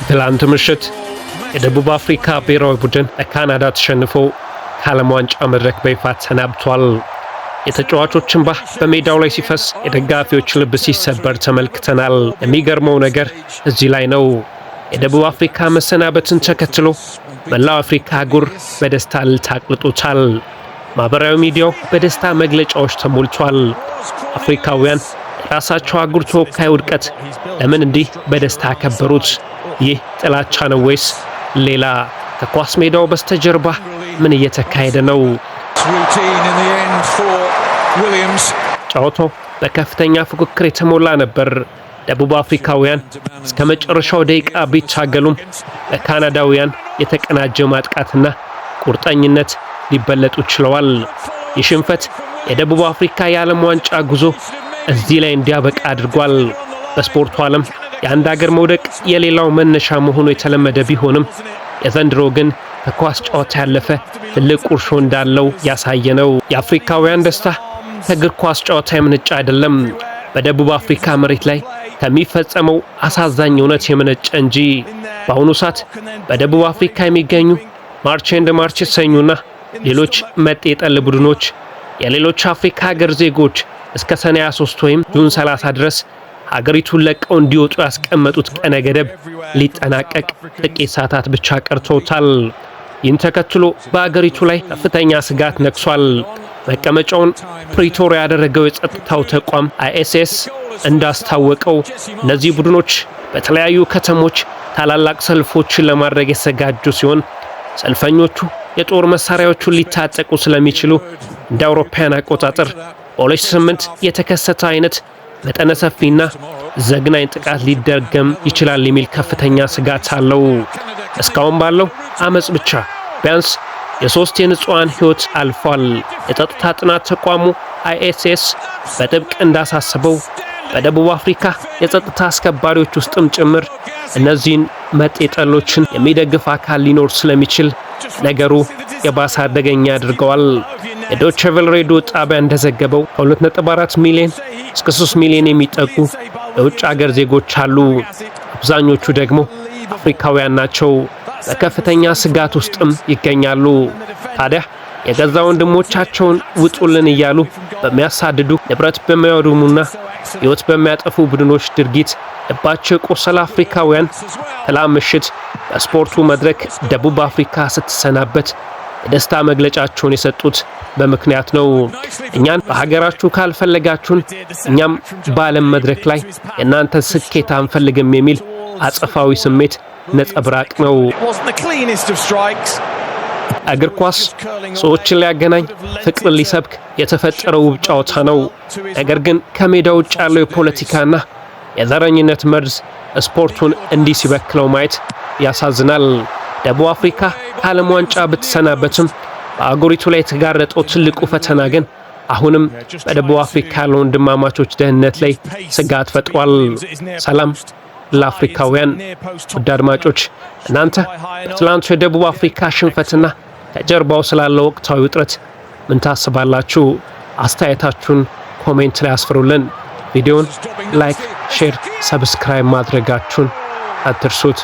ትላንት ምሽት የደቡብ አፍሪካ ብሔራዊ ቡድን በካናዳ ተሸንፎ ከዓለም ዋንጫ መድረክ በይፋ ተሰናብቷል። የተጫዋቾች እንባ በሜዳው ላይ ሲፈስ፣ የደጋፊዎች ልብ ሲሰበር ተመልክተናል። የሚገርመው ነገር እዚህ ላይ ነው። የደቡብ አፍሪካ መሰናበትን ተከትሎ መላው አፍሪካ አህጉር በደስታ እልልታ አቅልጦታል። ማኅበራዊ ሚዲያው በደስታ መግለጫዎች ተሞልቷል። አፍሪካውያን የራሳቸው አህጉር ተወካይ ውድቀት ለምን እንዲህ በደስታ አከበሩት? ይህ ጥላቻ ነው ወይስ ሌላ? ከኳስ ሜዳው በስተጀርባ ምን እየተካሄደ ነው? Routine in the end for Williams. ጨዋታው በከፍተኛ ፉክክር የተሞላ ነበር። ደቡብ አፍሪካውያን እስከ መጨረሻው ደቂቃ ቢታገሉም በካናዳውያን የተቀናጀ ማጥቃትና ቁርጠኝነት ሊበለጡ ችለዋል። ይህ ሽንፈት የደቡብ አፍሪካ የዓለም ዋንጫ ጉዞ እዚህ ላይ እንዲያበቃ አድርጓል። በስፖርቱ ዓለም የአንድ አገር መውደቅ የሌላው መነሻ መሆኑ የተለመደ ቢሆንም፣ የዘንድሮ ግን ከኳስ ጨዋታ ያለፈ ትልቅ ቁርሾ እንዳለው ያሳየ ነው። የአፍሪካውያን ደስታ ከእግር ኳስ ጨዋታ የመነጨ አይደለም፣ በደቡብ አፍሪካ መሬት ላይ ከሚፈጸመው አሳዛኝ እውነት የመነጨ እንጂ። በአሁኑ ሰዓት በደቡብ አፍሪካ የሚገኙ March and March የተሰኙና ሌሎች መጤ ጠል ቡድኖች የሌሎች አፍሪካ ሀገር ዜጎች እስከ ሰኔ 23 ወይም June 30 ድረስ ሀገሪቱን ለቀው እንዲወጡ ያስቀመጡት ቀነ ገደብ ሊጠናቀቅ ጥቂት ሰዓታት ብቻ ቀርተውታል። ይህን ተከትሎ በአገሪቱ ላይ ከፍተኛ ስጋት ነግሷል። መቀመጫውን ፕሪቶሪያ ያደረገው የጸጥታው ተቋም አይኤስኤስ እንዳስታወቀው፣ እነዚህ ቡድኖች በተለያዩ ከተሞች ታላላቅ ሰልፎችን ለማድረግ የተዘጋጁ ሲሆን፣ ሰልፈኞቹ የጦር መሳሪያዎቹን ሊታጠቁ ስለሚችሉ እንደ አውሮፓውያን አቆጣጠር በ2008 የተከሰተ አይነት መጠነ ሰፊና ዘግናኝ ጥቃት ሊደገም ይችላል የሚል ከፍተኛ ስጋት አለው። እስካሁን ባለው አመጽ ብቻ ቢያንስ የሶስት የንጹሐን ሕይወት አልፏል። የጸጥታ ጥናት ተቋሙ አይኤስኤስ በጥብቅ እንዳሳሰበው፣ በደቡብ አፍሪካ የጸጥታ አስከባሪዎች ውስጥም ጭምር እነዚህን መጤ ጠሎችን የሚደግፍ አካል ሊኖር ስለሚችል ነገሩ የባሰ አደገኛ ያደርገዋል። የዶቼ ቬለ ሬዲዮ ጣቢያ እንደዘገበው ከ2.4 ሚሊዮን እስከ 3 ሚሊዮን የሚጠጉ የውጭ አገር ዜጎች አሉ። አብዛኞቹ ደግሞ አፍሪካውያን ናቸው። በከፍተኛ ስጋት ውስጥም ይገኛሉ። ታዲያ የገዛ ወንድሞቻቸውን ውጡልን እያሉ በሚያሳድዱ፣ ንብረት በሚያወድሙና ሕይወት በሚያጠፉ ቡድኖች ድርጊት ልባቸው የቆሰለ አፍሪካውያን ትላንት ምሽት በስፖርቱ መድረክ ደቡብ አፍሪካ ስትሰናበት የደስታ መግለጫቸውን የሰጡት በምክንያት ነው። እኛን በሀገራችሁ ካልፈለጋችሁን እኛም በዓለም መድረክ ላይ የእናንተን ስኬት አንፈልግም የሚል አጸፋዊ ስሜት ነጸብራቅ ነው። Wasn't the cleanest of strikes. እግር ኳስ ሰዎችን ሊያገናኝ፣ ፍቅርን ሊሰብክ የተፈጠረው ውብ ጨዋታ ነው። ነገር ግን ከሜዳ ውጭ ያለው የፖለቲካና የዘረኝነት መርዝ ስፖርቱን እንዲህ ሲበክለው ማየት ያሳዝናል። ደቡብ አፍሪካ ከዓለም ዋንጫ ብትሰናበትም፣ በአህጉሪቱ ላይ የተጋረጠው ትልቁ ፈተና ግን አሁንም በደቡብ አፍሪካ ያለው ወንድማማቾች ደህንነት ላይ ስጋት ፈጥሯል። ሰላም ለአፍሪካውያን። ውድ አድማጮች፣ እናንተ በትላንቱ የደቡብ አፍሪካ ሽንፈትና ከጀርባው ስላለው ወቅታዊ ውጥረት ምን ታስባላችሁ? አስተያየታችሁን comment ላይ አስፍሩልን። ቪዲዮን like፣ share፣ subscribe ማድረጋችሁን አትርሱት።